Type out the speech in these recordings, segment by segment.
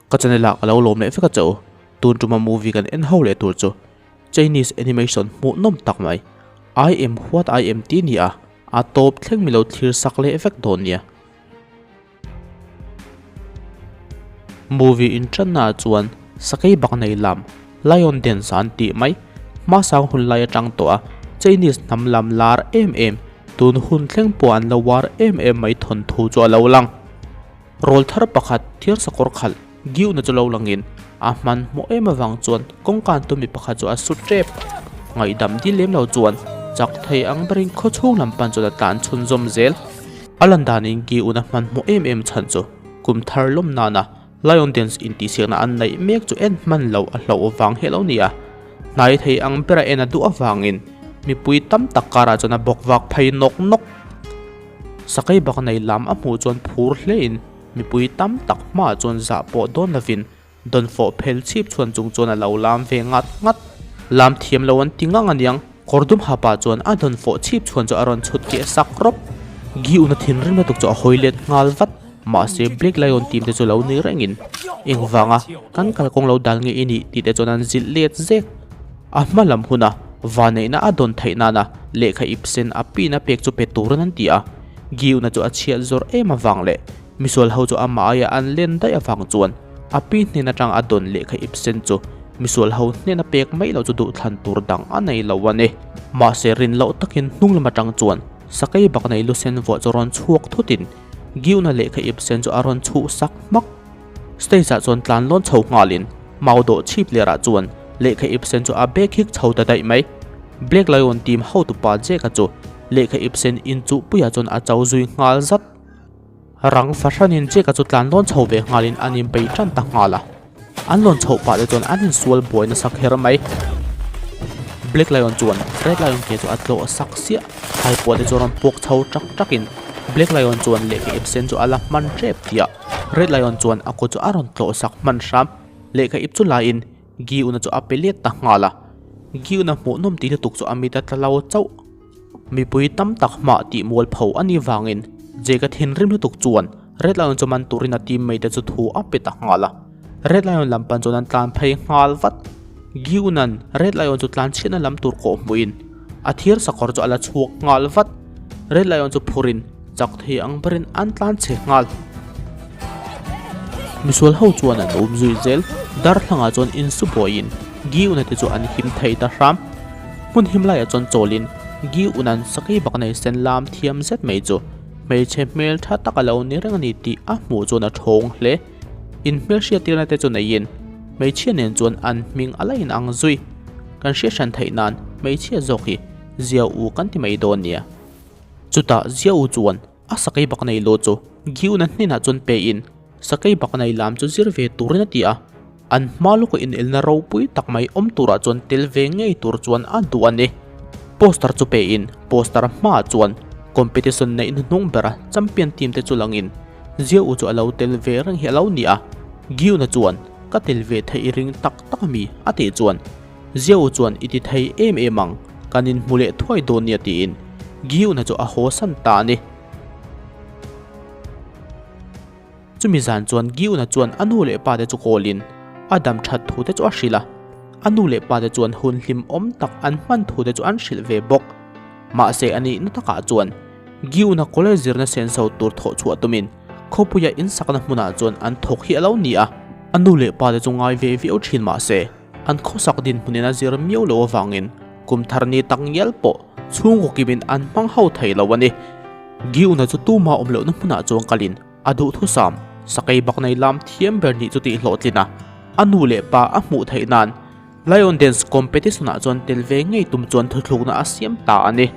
Ka channel ah ka lo lawm leh vek a che u. Tun tuma movie kan en ho leh tur chu Chinese animation hmuh nawm tak mai I am what I am tih a ni a, a tawp thleng mi lo thlir sak leh vek dawn nia. Movie inṭanna ah chuan sakei bak nei lam Lion Dance an tih mai hmasang hun lai aṭang tawh a Chinese hnam lam lar em em tun hun thleng pawh an lo uar em em mai thawnthu chu a lo lang. Rawl thar pakhat thir sakawr khalh giuna chu lo langin a hmanhmawh em avang chuan kawngka an tummi pakhat chu a su tep. Ngaihdam dil lem lo chuan chak thei ang berin khawchhung lam pan chuan a tlan chhunzawm zel. A lan danin giuna hmanhmawh em em chhan chu kum thar lawm nana Lion Dance intihsiakna an neih mek chu en hman lo a hlauh vang hi a lo ni a. Hnai thei ang bera en a duh avangin mipui tam tak karah chuan a bawk vak phei nawk nawk. Sakei bak nei lam a hmuh chuan phur hlein mipui tam tak hmaah chuan zah pawh dawn lovin dawnfawh phel chhip chhuan chung chuan a lo lam ve ngat ngat. Lam thiam lo an ti ngang aniang, kawr dum ha pah chuan a dawnfawh chhip chhuan chu a rawn chhut keh sak rawp. Giuna thinrim lutuk chu a hawi let nghal vat, mahse Black Lion team te chu lo ni rengin engvanga kan kalkawng lo dal nge i nih tih te chuan an zilh let zek. A hma lam huna vaneihna a dawn theih nana lehkha ip sen a pin a pek chu pe turin an ti a, Giuna chu a chhiat zawr em avang leh misual ho chu amah aia an len daih avang chuan a pi hnen atang a dawn lehkha ip sen chu misual ho hnena pek mai loh chu duhthlan tur dang a nei lo a ni. Mahse rin loh takin hnung lam atang chuan sakei bak nei lu sen vuah chu rawn chhuak thutin Giuna lehkha ip sen chu a rawn chhuh sak hmak. Stage ah chuan tlan lawn chho nghalin mau dawh chhip lerah chuan lehkha ip sen chu a bag hik chho ta daih mai. Black Lion team hotupa Jack-a chu lehkha ip sen inchuhpuiah chuan a cho zui nghal zat. Rang fahranin Jack-a chu tlan lawn chho ve nghalin an inbei tan ta nghal a. An lawn chhoh pah te chuan an insual buai nasa kher mai. Black Lion chuan Red Lion ke chu a tlawh sak siah. Thaipua te chu rawn puak chho ṭak ṭakin Black Lion chuan lehkha ip sen chu a la hman ṭep tih a. Red Lion chuan a kut chu a rawn tlawh sak hman hram. Lehkha ip chu laiin Giuna chu a pe let ta nghal a. Giuna hmuhnawm tih lutuk chu a mit a tla lo chauh. Mipui tam tak hmah tih mual pho a nih vangin Jake-a thinrim lutuk chuan Red Lion chu man turin a teammate te chu thu a pe ta nghal a. Red Lion lam pan chuan an tlan phei nghal vat. Giuna'n Red Lion chu tlan chhiatna lam tur kawh hmuhin a thir sakawr chu a la chhuak nghal vat. Red Lion chu phurin chak thei ang berin an tlan chhe nghal. Misual ho chuan an um zui zel. Darthlangah chuan insu buaiin Giuna te chu an him thei ta hram. Hmun him laiah chuan chawlin Giuna'n sakei bak nei sen lam thiam zet mai chu hmeichhe hmel tha tak a lo ni reng a ni tih a hmuh chuan a thawng hle. Inhmelhriattirna te chu neiin hmeichhia nen chuan an hming a la inang zui. Kan hriat hran theih nan hmeichhia zawk hi Zia U kan ti mai dawn nia. Chutah Zia U chuan a sakei bak nei lo chu Giuna hnenah chuan pein sakei bak nei lam chu zir ve turin a ti a. An hma lawka inelna ropui tak mai awm turah chuan tel ve ngei tur chuan a duh a ni. Poster chu pein poster hmaah chuan competition neih hnuhnung bera champion team te chu langin Zia U chu a lo tel ve reng hi a lo ni a. Giuna chuan ka tel ve theih i ring tak tak a mi a tih chuan Zia U chuan i ti thei em em ang, kan inhmu leh thuai dawn nia tiin Giuna chu a haw san ta a ni. Chumi zan chuan Giuna chuan a nu leh pa te chu kawlin a dam that thu te chu a hrilh a, a nu leh pa te chuan hun hlimawm tak an hman thu te chu an hrilh ve bawk. Mahse a nihna takah chuan Giuna college zirna senso tur thawh chhuah tumin khawpuia insakna hmunah chuan an thawk hi a lo ni a, a nu leh pa te chu ngai ve viau thin mahse an khawsak dinhmunin a zir miau lo avangin kum thar ni tak ngial pawh chhungkaw kimin an hmang ho thei lo a ni. Giuna chu tuma awm lohna hmunah chuan kalin a duhthusam sakei bak nei lam thiam ber nih chu tih hlawhtlin a, a nu leh pa a hmuh theih nan Lion Dance Competition ah chuan tel ve ngei tum chuan thuthlukna a siam ta a ni.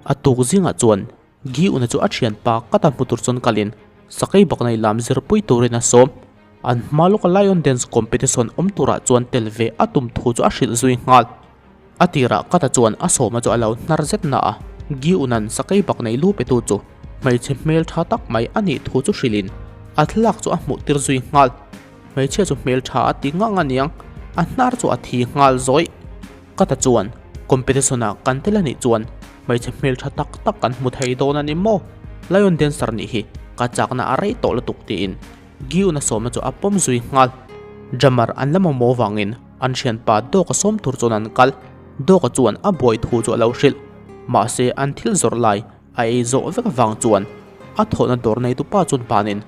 A tuk zingah chuan Giuna chu a thianpa Kata hmu tur chuan kalin sakei bak nei lam zirpui turin a sawm. An hma lawka Lion Dance Competition awm turah chuan tel ve a tum thu chu a hrilh zui nghal. A tirah Kata chuan a sawma chu a lo hnar zet na a, Giuna'n sakei bak nei lu petu chu hmeichhe hmel tha tak mai a nih thu chu hrilhin a thlalak chu a hmuh tir zui nghal. Hmeichhia chu hmel tha a ti ngang a niang, a hnar chu a thi nghal zawih. Kata chuan competition ah kan tel a nih chuan hmeichhe hmel tha tak tak kan hmu thei dawn a ni maw? Lion Dancer nih hi ka chakna a rei tawh lutuk tiin. Giun a sawmna chu a pawm zui nghal. Drummer an la mamawh vangin an thianpa Dawka sawm tur chuan an kal. Dawka chuan a buai thu chu a lo hrilh. Mahse an thil zawrh lai a ei zawh vek avang chuan a thawhna dawr neitupa chuan banin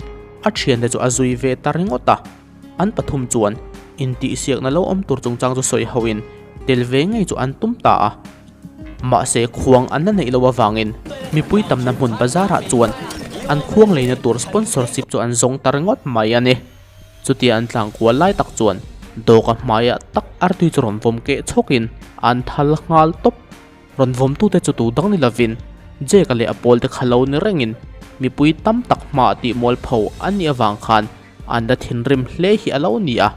a thiante chu a zui ve ta ringawt a. An pathum chuan intihsiakna lo awm tur chungchang chu sawi hoin tel ve ngei chu an tum ta a. Mahse khuang an la neih loh avangin mipui tamna hmun bazarah chuan an khuang leina tur sponsorship chu an zawng ta ringawt mai a ni. Chutia an tlangkual lai tak chuan dawka hmaiah tak artui chu rawn vawm keh chhawkin an thal nghal tawp. Rawn vawmtute chu tu dang ni lovin Jake-a leh a pawlte kha lo ni rengin mipui tam tak hmaah tih mualpho an nih avang khan an la thinrim hle hi a lo ni a.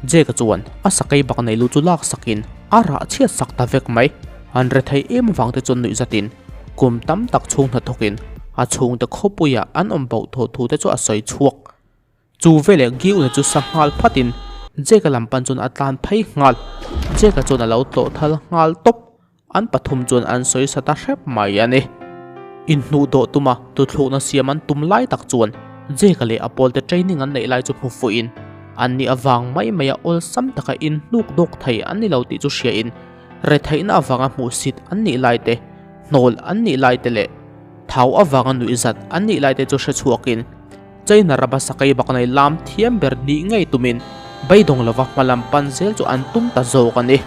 Jake-a chuan a sakei bak nei lu chu lak sakin a rah chhiat sak ta vek mai. An rethei em avang te chuan nuih zatin kum tam tak chhung hnathawkin a chhungte khawpuiah an awm boh thawh thu te chu a sawi chhuak. Chu veleh Giuna chu sa nghal phatin Jake-a lam pan chuan a tlan phei nghal. Jake-a chuan a lo tlawh thal nghal tawp. An pathum chuan an sawi sa ta hrep mai a ni. Inhnuh dawh tuma tuthlukna siam an tum lai tak chuan Jake-a leh a pawlte training an neih lai chu hmu fuhin an ni avang mai maia awlsam taka inhnuk dawk thei an ni lo tih chu hriain retheihna avanga hmuhsit an nih lai te, hnawl an nih lai te leh thau avanga nuihzat an nih lai te chu hre chhuakin China rama sakei bak nei lam thiam ber nih ngei tumin beidawng lova hma lam pan zel chu an tum ta zawk a ni.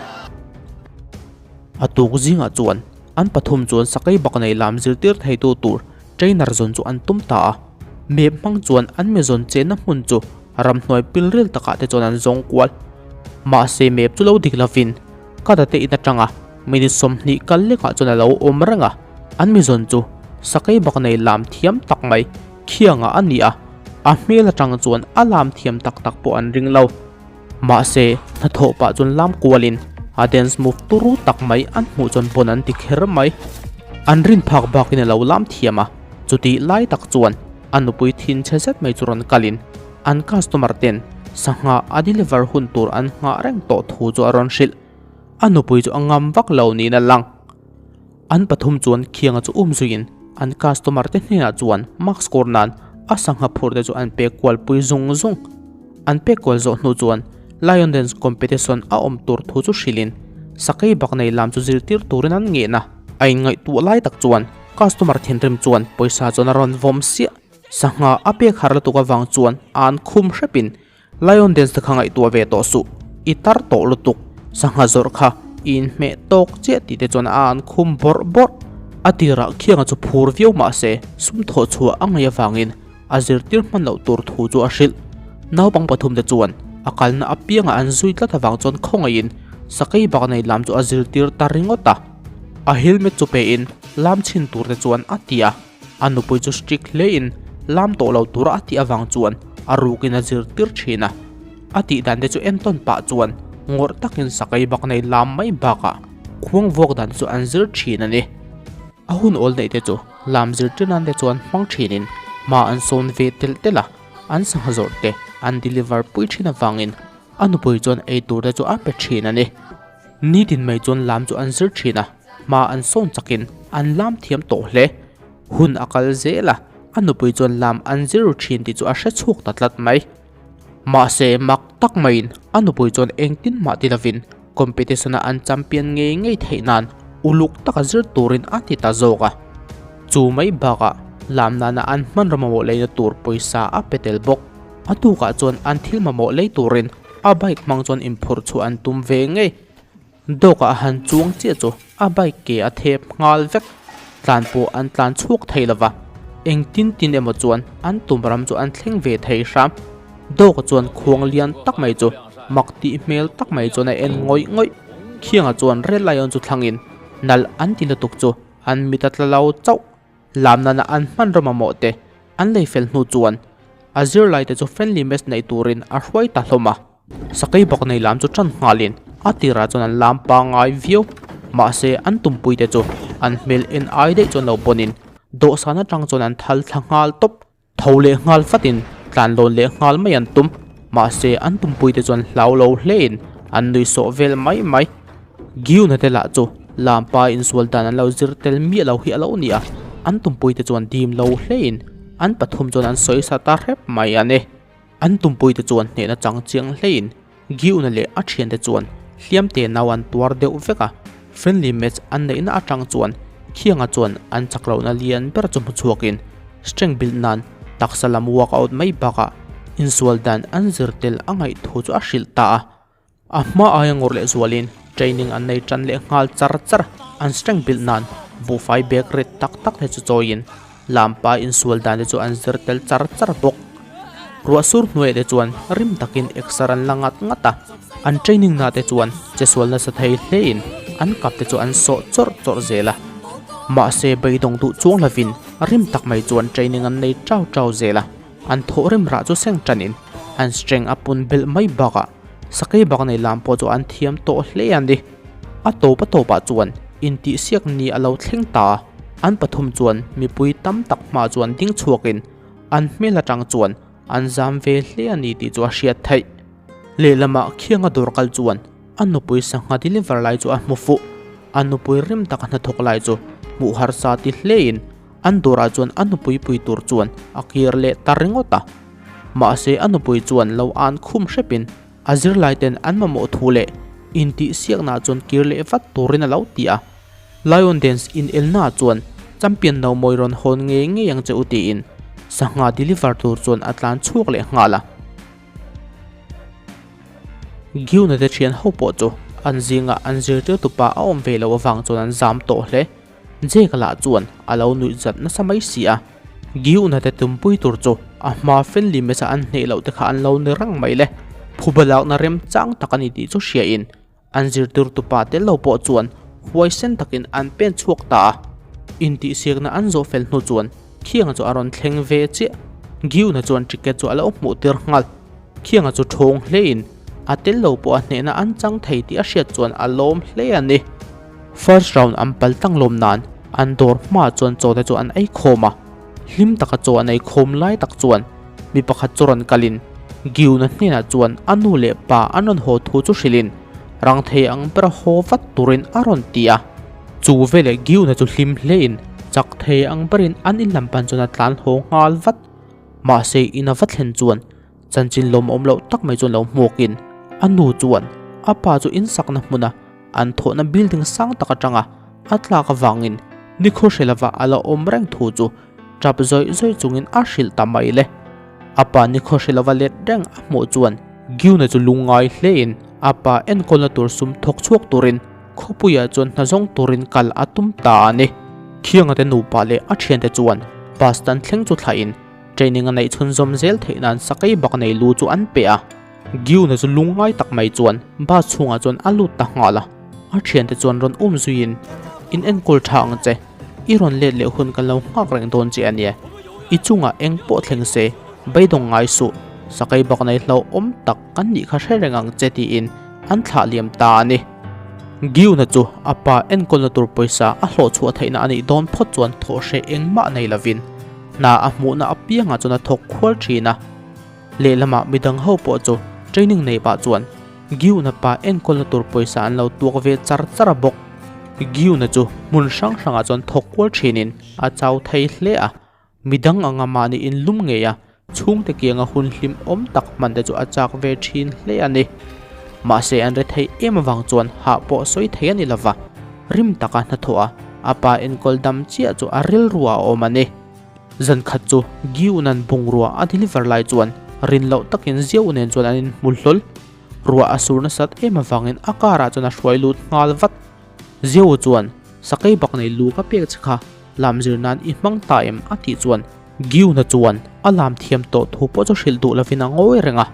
A tuk zingah chuan an pathum chuan sakei bak nei lam zirtir theitu tur trainer zawn chu an tum ta a. Map hmang chuan an mi zawn chenna hmun chu ramhnuai pilril takah te chuan an zawng kual. Mahse map chu lo dik lovin ka date in atanga minute 20 kal lekah chuan a lo awm reng a. An mi zawn chu sakei bak nei lam thiam tak mai Khiangah a ni a, a hmel atang chuan a lam thiam tak tak pawh an ring lo. Mahse, hnathawh pah chuan lam kualin a dance move turu tak mai an hmuh chuan bawn an ti kher mai. An rin phak bakin a lo lam thiam a, chutih lai tak chuan a nupui thin chhe zet mai chu rawn kalin an customer ten sangha a deliver hun tur an nghah reng tawh thu chu a rawn hrilh. A nupui chu a ngam vak lo niin a lang. An pathum chuan khianga chu um zuiin an customer te hnenah chuan mask kawr nan a sangha phur te chu an pek kual pui zung zung. An pek kual zawh hnu chuan Lion Dance competition a awm tur thu chu hrilhin sakei bak nei lam chu zirtir turin an ngen a. A inngaihtuah lai tak chuan customer thinrim chuan pawisa chuan a rawn vawm siah. Sangha a pek har lutuk avang chuan a an khum hrepin Lion Dance te kha ngaihtuah ve tawh suh, i tar tawh lutuk, sangha zawrh kha i inhmeh tawk chiah tih te chuan a an khum bawrh bawrh. A tirah khianga chu phur viau mah se sum thawh chhuah a ngaih avangin a zirtir hman loh tur thu chu a hrilh. Naupang pathum te chuan a kalna apiangah an zui tlat avang chuan khawngaihin sakei bak nei lam chu a zirtir ta ringawt a. A helmet chu pein lam chhin tur te chuan a ti a. A nupui chu strict hlein lam tawh lo tura a tih avang chuan a rukin a zirtir thin a. A tih dan te chu entawn pah chuan ngawrh takin sakei bak nei lam mai bakah khuang vuak dan chu an zir thin a ni. A hun awl neih te chu lam zirtir nan te chuan hmang thinin hma an sawn ve telh telh a, an sangha zawrh te an deliver pui thin avangin a nupui chuan eitur te chu a pe thin a ni. Nitin mai chuan lam chu an zir thin a, hma an sawn chakin an lam thiam tawh hle. Hun a kal zel a, a nupui chuan lam an zir ru thin tih chu a hre chhuak ta tlat mai. Mahse, mak tak maiin a nupui chuan engtin mah ti lovin competition-a an champion ngei ngei theih nan uluk taka zir turin a ti ta zawk a. Chu mai bakah lam nana an hmanraw mamawh leina tur pawisa a pe tel bawk. A tukah chuan an thil mamawh lei turin a bike hmang chuan inphurh chhuah an tum ve ngei. Dawkah a han chuang chiah chu a bike ke a thep nghal vek. Tlan pawh an tlan chhuak thei lova, engtin tin emaw chuan an tum ram chu an thleng ve thei hram. Dawkah chuan khuang lian tak mai chu mak tih hmel tak mai chuan a en ngawih ngawih. Khiangah chuan Red Lion chu thlangin nalh an ti lutuk chu an mit a tla lo chauh. Lam nana an hmanraw mamawh te an lei fel hnu chuan a zirlai te chu friendly match neih turin a hruai ta hlawm a. Sakei bawk nei lam chu tan nghalin a tirah chuan an lam pangngai viau. Mahse an tumpui te chu an hmel en ai daih chuan lo pawnin dawhsan atang chuan an thal thla nghal tawp. Tho leh nghal fatin tlan lawn leh nghal mai an tum. Mahse an tumpui te chuan hlau lo hlein an nui sawh vel mai mai. Giuna te lah chu lampa insual dan an lo zir tel miah lo hi a lo ni a, an tumpui te chuan dim lo hlein an pathum chuan an sawi sa ta hrep mai a ni. An tumpuite chuan hnehna chang chiang hlein Giuna leh a thiante chuan hliam te nau an tuar deuh vek a, friendly match an neihna atang chuan Khianga chuan an chak lohna lian ber chu hmu chhuakin strength build nan taksa lam workout mai bakah insual dan an zir tel a ngaih thu chu a hrilh ta a. A hma aia ngawr leh zualin training an nei tan leh nghal char char, an strength build nan buhfai bag rit tak tak te chu chawiin Lampa insual dan te chu an zir tel char char bawk. Ruah sur hnuaiah te chuan rim takin exer an la ngat ngat a, an training na te chuan chesual nasa thei hlein an kap te chu an sawh chawrh chawrh zel a. Mahse beidawng duh chuang lovin rim tak mai chuan training an nei chau chau zel a, an thawh rim rah chu seng tanin an strength a pun belh mai bakah sakei bak nei lam pawh chu an thiam tawh hle a ni. A tawp a tawpah chuan intihsiak ni a lo thleng ta a, an pathum chuan mipui tam tak hma chuan ding chhuakin an hmel atang chuan an zam ve hle a ni tih chu a hriat theih. Lehlamah Khianga dawr kal chuan a nupui sangha deliver lai chu a hmu fuh. A nupui rim taka hnathawk lai chu hmuh harsa ti hlein an dawrah chuan a nupui pui tur chuan a kir leh ta ringawt a. Mahse a nupui chuan lo an khum hrepin A zirlaiten an mamawh thu leh intihsiaknaah chuan kir leh vat turin a lo ti a. Lion Dance inelnaah chuan champion no mawi rawn hawn ngei ngei ang che u tiin sangha deliver tur chuan a tlan chhuak leh nghal a. Giuna te thian ho pawh chu an zingah an zirtirtupa a awm ve loh avang chuan an zam tawh hle. Jake lah chuan a lo nuih zat nasa mai si a. Giuna te tumpui tur chu a hma friendly match a an hneh loh te kha an lo ni reng mai le. Phuba lakna remchang tak a ni tih chu hriain an zirtirtupa tel lo pawh chuan huaisen takin an pen chhuak ta a. Intihsiakna an zawh fel hnu chuan Khianga chu a rawn thleng ve chiah. Giuna chuan ticket chu a lo hmuh tir nghal. Khianga chu thawng hlein a tel lo pawh a hnehna an chang thei tih a hriat chuan a lawm hle a ni. First round an pal tlang lawm nan an dawr hmaah chuan chaw te chu an ei khawm a, hlim taka chaw an ei khawm lai tak chuan mi pakhat chu rawn kalin Giuna hnenah chuan a nu leh pa an rawn haw thu chu hrilhin rang thei ang bera haw vat turin a rawn ti a. Chu veleh Giuna chu hlim hlein chak thei ang berin an in lam pan chuan a tlan haw nghal vat. Mahse in a va thlen chuan Chanchin lawmawm loh tak mai chuan lo hmuakin a nu chuan a pa chu insakna hmuna an thawhna building sang tak atanga a tlak avangin nikhaw hre lova a la awm reng thu chu tap zawih zawih chungin a hrilh ta mai le. A pa nikhaw hre lova let reng a hmuh chuan Giuna chu lungngai hlein a pa enkawlna tur sum thawk chhuak turin khawpuiah chuan hna zawng turin kal a tum ta a ni. Khianga te nupa leh a thiante chuan bus tan thleng chu thlahin Training a neih chhunzawm zel theih nan sakei bak nei lu chu an pe a. Giuna chu lungngai tak mai chuan bus chhungah chuan a lut ta nghal a. A thiante chuan rawn um zuiin, In enkawl tha ang che, i rawn let leh hun kan lo nghak reng dawn che a nia. I chungah eng pawh thleng se, beidawng ngai suh, sakei bak nei hlauhawm tak kan nih kha hre reng ang che tiin an thlah liam ta a ni. Giuna chu a pa enkawlna tur pawisa a hlawh chhuah theihna a nih dawn phawt chuan thawh hreh engmah nei lovin Hna a hmuhna apiangah chuan a thawk khual thin a, lehlamah midang ho pawh chu training nei pah chuan Giuna pa enkawlna tur pawisa an lo tuak ve char char a bawk. Giuna chu hmun hrang hrangah chuan thawk kual thinin a chau thei hle a, midang anga mahni inlum ngei a chhungte kianga hun hlim awm tak hman te chu a chak ve thin hle a ni. Mahse an rethei em avang chuan hah pawh sawi thei a ni lova, rim taka hnathawh a a pa enkawl dam chiah chu a rilru a awm a ni. Zan khat chu Giunan bungrua a deliver lai chuan rin loh takin Ziau nen chuan an inhmu hlawl. Ruah a sur nasat em avangin a car ah chuan a hruai lut nghal vat. Ziau chuan, Sakei bak nei lu ka pek che kha, lam zir nan i hmang ta em? a tih chuan Giuna chuan a lam thiam tawh thu pawh chu hrilh duh lovin a ngawi reng a,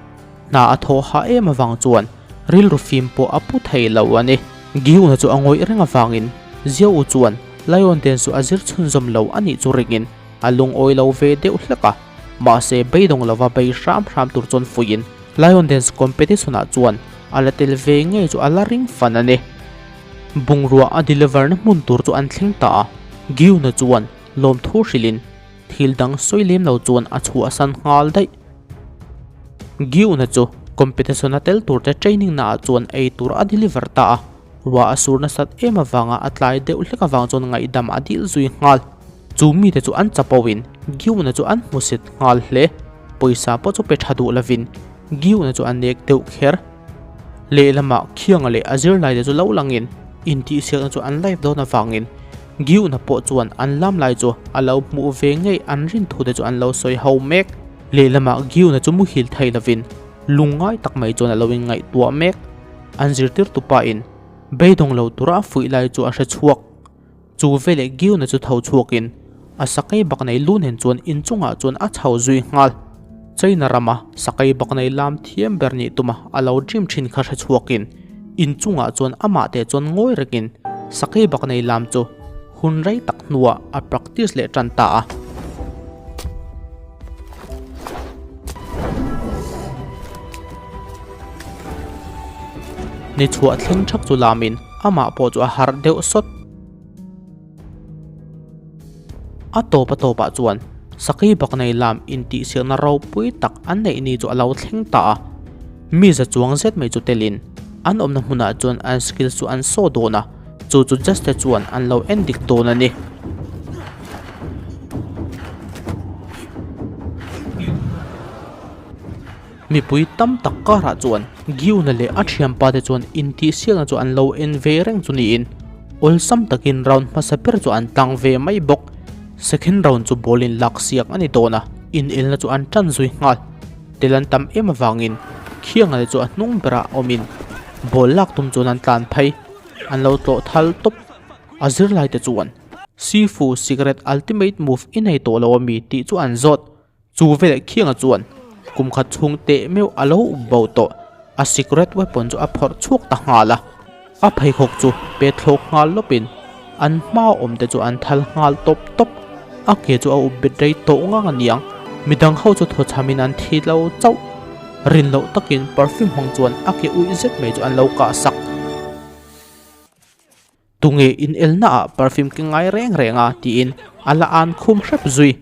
hna a thaw hah em avang chuan rilru fim pawh a pu thei lo a ni. Giuna chu a ngawih reng avangin Ziau chuan Lion Den chu a zir chhunzawm lo a nih chu ringin a lungawi lo ve deuh hlek a, mahse beidawng lova bei hram hram tur chuan fuiin Lion Dance competition ah chuan a la tel ve ngei chu a la ring fan a ni. Bungrua a deliver na hmun tur chu an thleng ta a, Giuna chuan lawmthu hrilhin thil dang sawi lem lo chuan a chhuahsan nghal daih. Giuna chu competition a tel tur te training naah chuan ei tur a deliver ta a, ruah a sur nasat em avanga a tlai deuh hlek avang chuan ngaihdam a dil zui nghal. Chu mite chu an chapo in Giuna chu an hmusit nghal hle. pawisa pawh chu pe tha duh lovin Giuna chu a nek deuh kher. Lehlamah Khianga leh a zirlaite chu lo langin intihsiakna chu an live dawn avangin Giuna pawh chuan an lam lai chu a lo hmuh ve ngei an rin thute chu an lo sawi ho mek. Lehlamah Giuna chu muhil thei lovin lungngai tak mai chuan a lo inngaihtuah mek. An zirtirtu pain beidawng lo tura a fuih lai chu a hre chhuak. Chu veleh Giuna chu tho chhuakin a sakei bak nei lu nen chuan inchungah chuan a chho zui nghal. China rama sakei bak nei lam thiam ber nih tuma a lo dream thin kha hre chhuakin inchungah chuan amah te chuan ngawi rekin sakei bak nei lam chu hun rei tak hnuah a practice leh tan ta a. Ni chhuah thleng thak chu lamin amah pawh chu a harh deuh sawt. A tawp a tawpah chuan Sakei Baknei lam intihsiakna ropui tak an neih ni chu a lo thleng ta a. Mi za chuang zet mai chu telin an awmna hmunah chuan an skills chu an saw dawn a, chu chu judge te chuan an lo en dik dawn a ni. Mipui tam tak karah chuan Giuna leh a thianpa te chuan intihsiakna chu an lo en ve reng chu niin awlsam takin round hmasa ber chu an tlang ve mai bawk. Second round chu ball in lak siak a ni dawn a, inelna chu an tan zui nghal. Tel an tam em avangin Khianga te chu a hnung berah awmin ball lak tum chuan an tlan phei, an lo tlawh thal tawp. A zirlai te chuan Sifu cigarette ultimate move i nei tawh lo ami tih chu an zawt. Chu veleh Khianga chuan kum khat chhung teh meuh a lo up bo tawh, a secret weapon chu a phawrh chhuak ta nghal a. A pheikhawk chu pet thlawk nghal lawpin an hma awm te chu an thal nghal tawp tawp. A ke chu a up bet rei tawh ngang a niang, midang ho chu thaw chhamin an thi lo chauh. Rin loh takin perfume hmang chuan a ke uih zet mai chu an lo kah sak. Tunge inelna ah perfume ke ngai reng reng a tiin a la an khum hrep zui.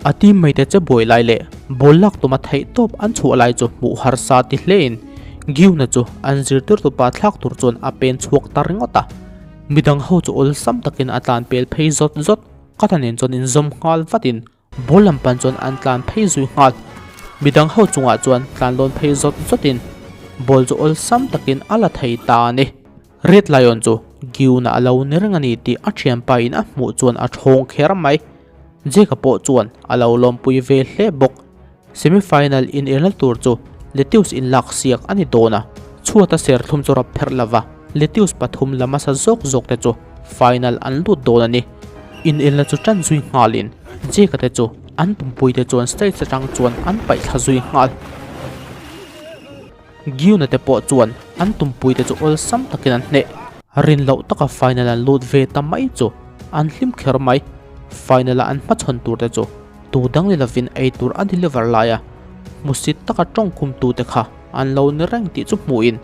A teammate che buai lai leh ball lak tuma theih tawp an chhuah lai chu hmuh harsa ti hlein Giuna chu an zirtirtu pa thlak tur chuan a pen chhuak ta ringawt a. Midang ho chu awlsam takin a tlan pel phei zawt zawt. Kata nen chuan inzawm nghal vatin Ball lam pan chuan an tlan phei zui nghal. Midang ho chungah chuan tlan lawn phei zawt zawtin ball chu awlsam takin a la thei ta a ni. Red Lion chu Giuna a lo ni reng a ni tih a thianpa in a hmuh chuan a thawng kher mai. Jake-a pawh chuan a lo lawmpui ve hle bawk. Semi final inelna tur chu Lettuce inlak siak a ni dawn a, chhuata serthlum chu rap pherh lova Lettuce pathum la hmasa zawk zawk te chu final an lut dawn a ni. Inelna chu tan zui nghalin Jake-a te chu an tumpui te chuan stage atang chuan an paih thla zui nghal. Giuna te pawh chuan an tumpui te chu awlsam takin an hneh. Rin loh taka final an lut ve ta mai chu an hlim kher mai. Final a an hmachhawn tur te chu tu dang ni lovin ei tur a deliver lai a, hmusit taka tawngkhum tu te kha an lo ni reng tih chu hmuhin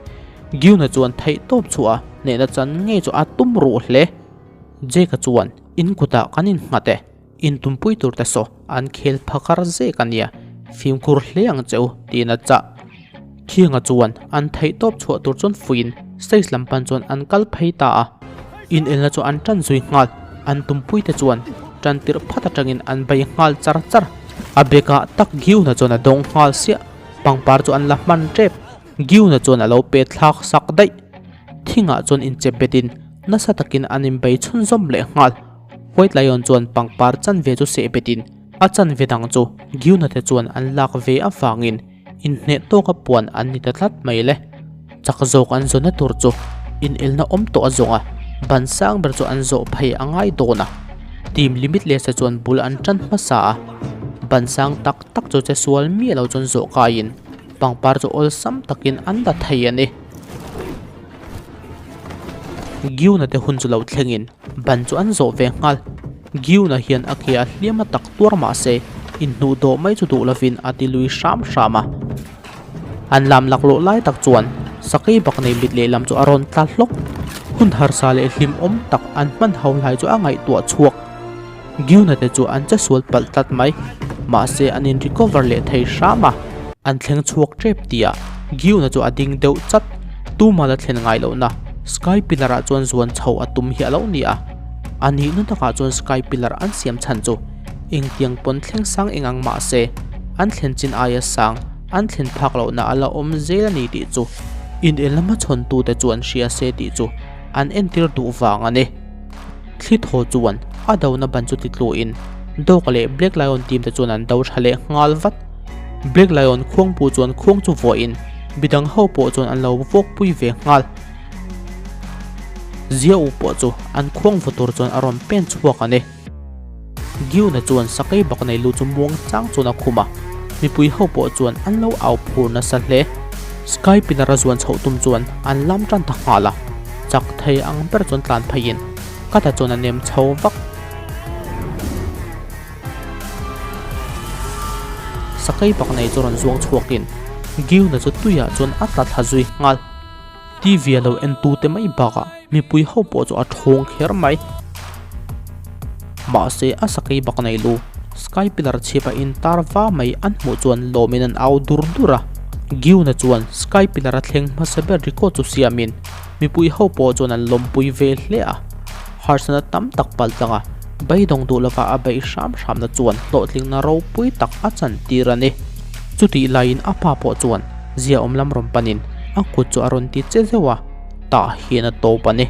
Giuna chuan theih tawp chhuah a hnehna chan ngei chu a tum ruh hle. Jake-a chuan in kutah kan innghat e. Intumpui tur te saw an khel phakar zek a nia, fimkhur hle ang che u tiin a chah. Khianga chuan an theihtawp chhuah tur chuan fuiin stage lam pan chuan an kal phei ta a. Inelna chu an tan zui nghal, an tumpui te chuan tan tirh phat atangin an bei nghal char char. A bekah tak Giuna chuan a dawng nghal siah, pangpar chu an la hman tep. Giuna chuan a lo pe thlak sak daih. Thingah chuan inchep betin nasa takin an inbei chhunzawm leh nghal. White Lion chuan pangpar chanve chu seh betin a chanve dang chu Giuna te chuan an lak ve avangin inhneh tawka puan an ni ta tlat mai le. Chak zawk an zawhna tur chu inelna awm tawh a zawng a, ban sang ber chu an zawh phei a ngai dawn a. Team Limitless-a chuan bul an tan hmasa a, ban sang tak tak chu che sual miah lo chuan zawh kaiin pangpar chu awlsam takin an la thei a ni. Giuna te hun chu lo thlengin ban chu an zawh ve nghal. Giuna hian a ke a hliam a tak tuar mah se inhnuh dawh mai chu duh lovin a ti lui hram hram a. An lam laklawh lai tak chuan sakei bak nei mit lehlam chu a rawn tla hlawk. Hun harsa leh hlimawm tak an hman ho lai chu a ngaihtuah chhuak. Giuna te chu an che sual palh tlat mai. Mahse an in recover leh thei hram a. An thleng chhuak tep tih ah Giuna chu a ding deuh chat. Tuma la thlen ngai lohna Sky Pillar ah chuan zuan chho a tum hi a lo ni a. A nihna takah chuan Sky Pillar an siam chhan chu engtiang pawn thleng sang eng ang mahse an thlen chin aia sang an thlen phak lohna a la awm zel a ni tih chu inel lama chhawntute chuan hria se tih chu an entir duh vang a ni. Thli thaw chuan a dona ban chu ti tluin Dog leh Black Lion team te chuan an do tha leh nghal vat. Black Lion khuangpu chuan khuang chu vuahin midang ho pawh chuan an lo vawkpui ve nghal. Zia u pawh chu an khuang vaw tur chuan a rawn pen chhuak a ni. Giuna chuan sakei bak nei lu chu muang chang chuan a khum a, mipui ho pawh chuan an lo au phur nasa hle. Sky Pillar a zuan chhoh tum chuan an lam tan ta nghal a, chak thei ang ber chuan tlan pheiin ka ta chuan a nem chho vak. Sakei bak nei chu rawn zuang chhuakin Giuna chu tuiah chuan a tla thla zui nghal. TV a lo en tute mai bakah mipui ho pawh chu a thawng kher mai. Mahse a sakei bak nei lu Sky Pillar chhip a intar va mai an hmuh chuan lawmin an au dur dur a. Giuna chuan Sky Pillar a thleng hmasa ber record chu siamin mipui ho pawh chuan an lawmpui ve hle a. Harsana tam tak pal tlanga beidawng duh lova a beih hram hramna chuan hlawhtlingna ropui tak a chantir a ni. Chutih laiin a pa pawh chuan Ziaawm lam rawn panin a kut chu a rawn ti che zeuh a, tah hian a tawp a ni.